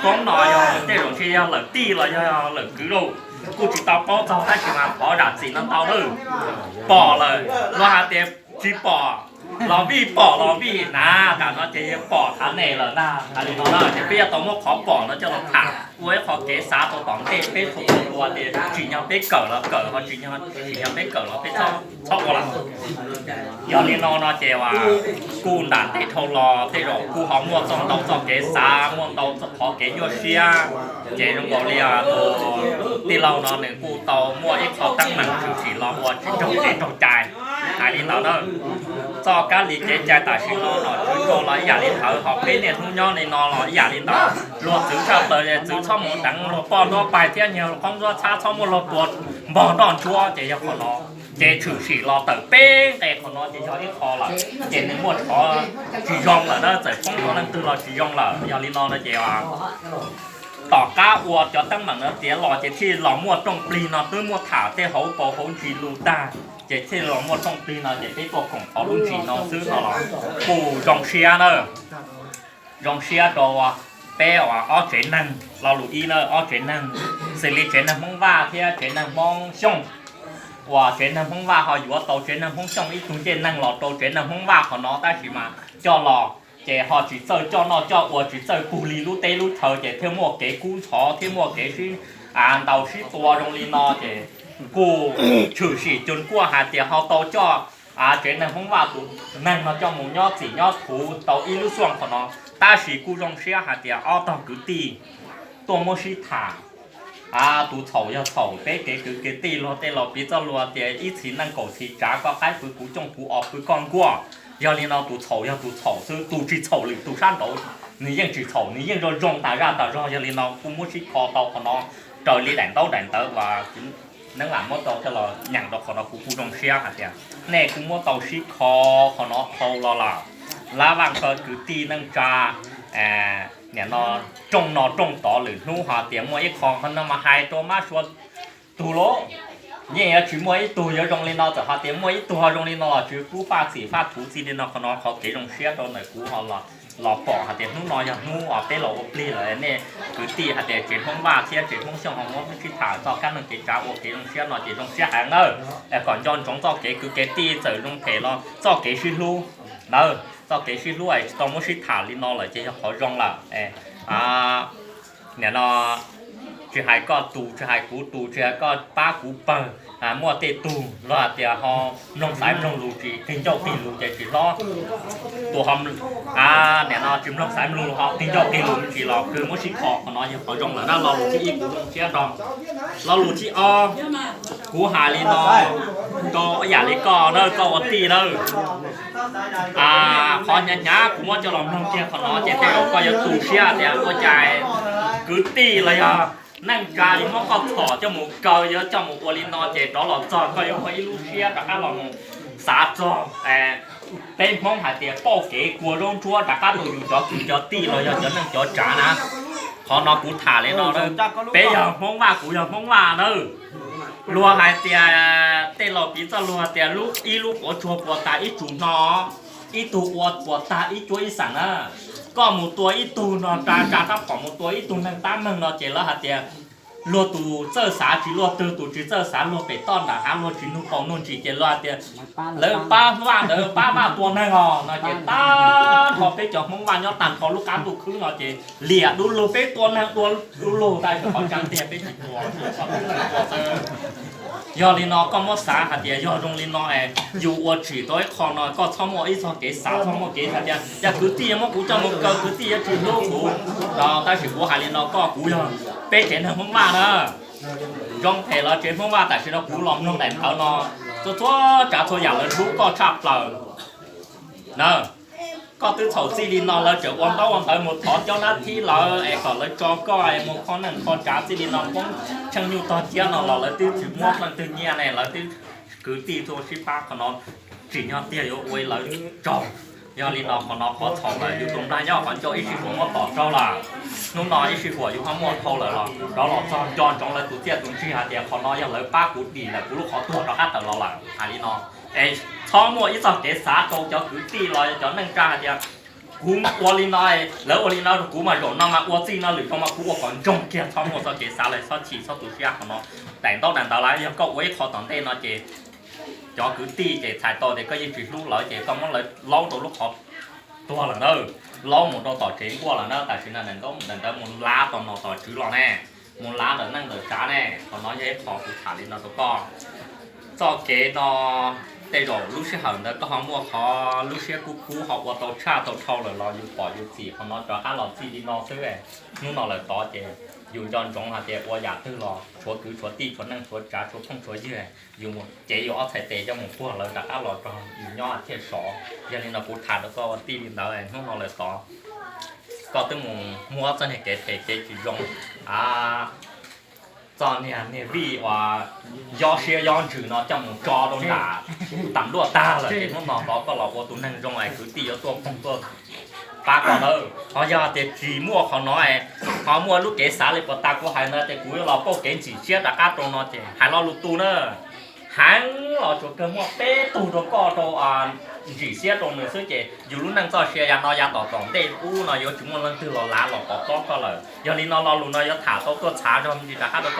Hmoob no yog tej zaum ntshe yog lawm tij los yog lawm kwv lauj, kuj tsis tau paub txog tab sis mas thov zam txim no ntau lawm. Pom lawm los hais tias tsis pom los vij, pom los vij na, tam no ces yog pom thav nees lawm ntag. Hais li no na ces peb yuav tau muab qhov pom no coj los tham ua ib qho kev xav rau tom ntej peb txhua tus ua tias tsim nyog peb kawm los kawm, ho tsis, tsim nyog peb kawm los peb txhob ua lawm. Yog li no no ces kuj nram ntej dhau los tej zaum kuj ho muaj txoj ntau txoj kev xav, muaj ntau txoj qhov kev nyuaj siab. Ces zoo nkaus li tus tij laug no nws kuj tau muaj ib qho teeb meem tshwm sim los ua tsis raug kev raug cai. Hais li ntawd na, txoj kab li kev cai tam sim no nom tswv tso los ib yam li ntawd, ho peb niaj hnub nyob li no los ib yam li ntawd. Luag txwv tshaj plaws, txwv txhob mus deev luag poj nruab pais thiab nyiag qoob nruab txhab, txhob muab luag tua npog nroj ntsuab, ces yog qhov no. Ces tshwm sim los tawm peb nqe qhov no ces yog ib qho lawm, ces nws muaj qhov tsis zoo lawm na, txawm poob rau leej twg los tsis zoo lawm. Yog li no no ces tom qab uas cov teeb meem no tiav los ces thiaj los muaj rooj plig no, twb muaj tham tej hauv paus hauv ntsis lus tag, ces thiaj los muaj rooj plig no ces peb tuaj koom qhov lub ntsis no xwb no los kuj zoo siab na. Zoo siab rau peb uas ob tsev neeg, lo lus ib na, ob tsev neeg, xws li tsev neeg Hmoob Vaj thiab tsev neeg Hmoob Xyooj, uas tsev neeg Hmoob Vaj ho yuav tau tsev neeg Hmoob Xyooj ib tug ncej neeg los rau tsev neeg Hmoob Vaj qhov no tab sis mas coj los ces ho tsis txawj coj noj coj ua, tsis txawj pug li lub teb lub chaw, ces thiaj muaj kev kub ntxhov thiab muaj kev sib ntaus sib tua zoo li no ces kuj tshwm sim cuag kuaj hais tias ho tau coj tsev neeg Hmoob Vaj tus neeg no coj mus nyob txim nyob thuv tau ib lub xyooj qhov no. Tab sis kuj zoo siab hais tias ob tog kwv tij tuaj muab sib tham. Tus txhaum yog txhaum peb kev kwv kev tij, luag tej laus piv txoj lus tias ib txhis neej kaum txhis tsav, koj qaib pw kuv cooj, kuv os pw koj nkuaj. Yog li no tus txhaum yog tus txhaum xwb, tus tsis txhaum lwm tus sab nraud nws yeej tsis txhaum, nws yeej zoo zoo tas zaj tas zog. Yog li no kuj muab sib kho tau qhov no raws li daim ntaub daim ntawv uas neeb lam muab tau coj los nyeem rau qhov no, kuv kuj zoo siab hais tias nej kuj muab tau sib kho qhov no dhau los lawm. Lab vaj ko kwv tij neej tsa, nim no rooj no rooj tod lwm hnub ho tias muaj ib qho no mas hais rau mab sua tug lauj, yeej yuav tsis muaj ib tug yuav zoo li no. Txawm ho tias muaj ib tug ho zoo li no los tsis kub faj txim faj thuv txij li no. Qhov no qhov kev zoo siab rau ntawm kuv ho los pom hais tias hnub no yog hnub uas peb los ua plig lawm, nej kwv tij hais tias tsev Hmoob Vaj thiab tsev Hmoob Xyooj ho muab sib tham txoj kab neeg kev tsav ua kev zoo siab no ces zoo siab heev nawb. Kom nco ntsoov txoj kev kwv kev tij, txawm zoo phem los txoj kev sib hlub ntawd, txoj kev sib hlub es tsis tau muab sib tham li no lawm ces yog qhov zoo lawm. Nim no tsis hais koj tus, tsis hais kuv tus, tsis hais koj pab kuv pawg, muaj tej tug luag hais tias ho mloog xaiv mloog lus tsis, qig ncauj qig lus ces tsis hlob. Tus ho nim no tsis mloog xaiv mloog lus ho qig ncauj qig lus tsis los kawg muab sib kho. Qhov no yog qhov zoo lawm na. Lo lus thib ib kuv zoo siab nrog. Lo lus thib ob, kuv hais li no rau ib yam li koj na, koj ua tij na, qhov hnyav hnyav kuv muab coj los mloog kiag qhov no ces tej zaum koj yuav tu siab tias ua cas kwv tij los yog neej tsa yuav muab koj txhom coj mus kaw, yuav coj mus ua li no ces rov los txog koj yuav muaj ib lub siab rov qab los mus xav txog peb Hmoob hais tias pauj kev kua zaub ntsuab rov qab rau yus cov kwv cov tij los yog cov neej cov tsav na. Qhov no kuv tham li no, peb yog Hmoob Vaj, kuv yog Hmoob Vaj nawb. Luag hais tias tej laus piv txoj lus tias ib lub quav tsuag puas tas ib tsum hno, ib tug ua puas tag ib cuab ib xeem na. Koj mus tua ib tug no, tsa tsa rab phom mus tua ib tug neeg tab meeg no ces lawv hais tias luag tus txawj xav tsis luag twg, tus tsis txawj xav luag pem toj nram hav, luag tsis nug paus nug ntsis ces luag hais tias lawv pab Vaj ntawd pab Vaj tua neeg os no ces tag nrho peb cov Hmoob Vaj nyob tag nrho lub qab ntuj khwb no ces liam du lug peb tua neeg dua du lug tab sis qhov tseeb tiag peb tsis tua, tua xwb. Yog li no koj muab xav hais tias yog zoo li no es yus ua tsim tau ib qho no koj txhob muaj ib txoj kev xav, txhob muaj kev hais tias yog kwv tij muab kuv coj mus kaw kwv tij yuav tsis hlub kuv no. Tab sis kuv hais li no koj, kuv yog peb tsev neeg Hmoob Vaj na, zoo phem los tsev Hmoob Vaj tam sim no kuv los mloog daim ntawv no, txhua txhua tsav txhua yam lawv hlub koj tshaj plaws na. Koj twb txhaum txij li no lawv tseem ua ntaub ua ntawv mus thov cov nab thib lawv es kom lawv tso koj es mus kho neej kho tsav txij li no poob tsheej nyuj tog ciab no los lawv twb tsis muab leej twg nyiaj ne, lawv twb kwv tij tuaj sib pab qhov no tsim nyog tiag yuav ua lawv tsaug. Yog li no qhov no qhov txhaum lawm, yus tus nplag nyob qhov ncauj ib sij huam muab tom raug lawm. Hnub no ib sij huam yus ho muaj dhau lawm los rov los txog nco ntsoov lawv tus txiaj tus ntsig hais tias qhov no yog lawv pab kuv dim lawm kuv lub qhov tuag rov qab tawm los lawm hais li no. Es txhob muaj ib txoj kev xav rau cov kwv tij los yog cov neej tsa hais tias Kuv ua li no, lawv ua li no rau kuv mas zaum no mas ua txij no lwm zaus mas kuv ua kom ntsoog kiag, txhob muaj txoj kev xav lawm, txhob chim txhob tu siab qhov no. Daim ntaub daim ntawv lawm, yog koj ua ib qho tom ntej no ces cov kwv tij ces txhais tau tias koj yeej tsis hlub lawv ces koj muab lawv laub rau lub qhov tuag lawm na, laub mus rau tom tsev nkuaj lawm na. Tam sim no daim ntaub daim ntawv mus lav tom nom tom tswv los ne, mus lav ntawm neej ntawm tsav ne. Qhov no yog ib qho kuv tham li no rau koj. Txoj kev no tej zaum lub sij hawm ntawd koj ho muaj qhov lub siab kub kub ho ua tau tshaj tau dhau lawm los yus pom yus txim qhov no rov qab los txij li no xwb. Hnub no lawm tod ces yus nco ntsoov hais tias ua yam twg los tshuav kwv tshuav tij tshuav neej tshuav tsav tshuav phooj tshuav ywg, yus mus cev yus ob txhais tes coj mus puag lawv rov qab los rau yus nyob thiaj sov. Yog li no kuv tham rau koj ua tij li ntawd, hnub no lawm tod koj twb mus muab txoj niag kev phem kev tsis zoo, txoj niag niag vij uas yob siab yob ntsws no coj mus tso rau nram tam luaj tag lawm ces hnub no tod koj los ua tus neeg zoo es kwv tij yuav tuaj phooj tuaj pab koj nawb. Ho yog tias tsis muaj qhov no, ho muaj lub kev xav li puas tas kuv hais ntawd ces kuv yuav los pauj kev ntsim siab rov qab rau no ces hais lo lus tu na, heev los tsuas kawg muaj peb tug rau koj rau ntsim siab rau nws xwb ces yus lub neej txoj sia yav no yav tom tom ntej ub no yuav tsis muaj leej twg los lav los pov tob koj lawm. Yog li no lo lus no yuav tham tau tuaj txhav zog me ntsis rov qab rau